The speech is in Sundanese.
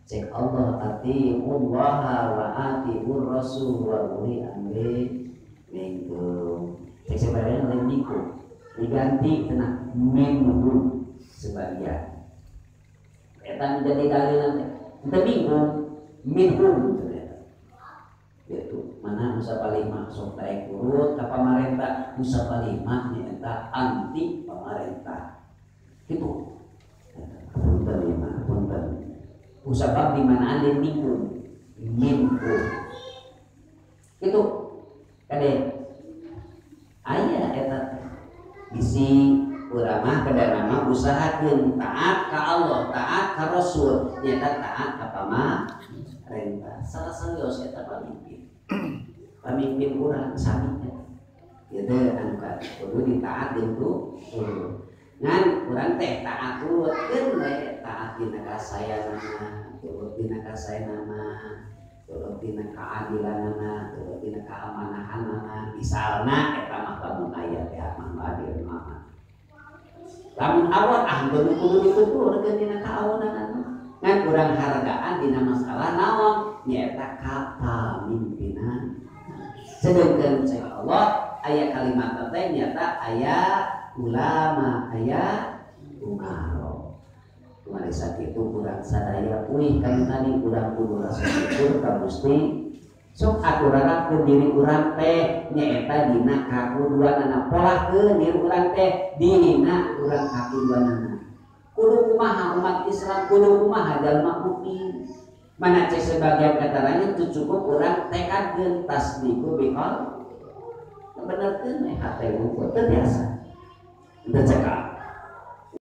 Cek Allah atiullaha wa atiur rasul wa uli amri minkum. Cek sebagian lain minkum diganti kena minhum sebagian. Eta menjadi dalil nanti. Ente minkum minhum gitu. Mana nu sapalima sok daek turut ka pamarentah, nu sapalima nyaeta anti pamarentah. Gitu. Punten ieu mah, punten. Usabab di mana alin minkum minkum. Itu kade aya eta bisi urang mah kadang mah usahakeun taat ka Allah, taat ka Rasul, nyaeta taat ka pamarentah. Salah sawios eta pamimpin. Pamimpin urang sami gitu anu ka kudu ditaat jeung turut. Ngan urang teh taat turutkeun we taat dina kasayanana, turut dina kasayanana, turut dina keadilanana, turut dina keamanahanana. Misalna eta mah lamun aya teh mah adil mah. Lamun awon ah kudu kudu dituturkeun dina kaawonanana. Ngan urang hargaan dina masalah naon nyaeta kapamimpinan. Sedengkeun cek Allah aya kalimat teh nyaeta aya ulama aya umaro. Kumaha sakitu urang sadaya uih kanu tadi urang kudu rasa syukur ka Gusti. Sok aturanakeun diri urang teh nyaeta dina kakuduanana, polahkeun diri urang teh dina urang kakuduanana. Kudu kumaha umat Islam, kudu kumaha jalma mukmin. Mana cek sebagian kataranya teu cukup urang tekadkeun tasdiqu biqal. Benerkeun we hate ukur teu biasa. Teu cekap.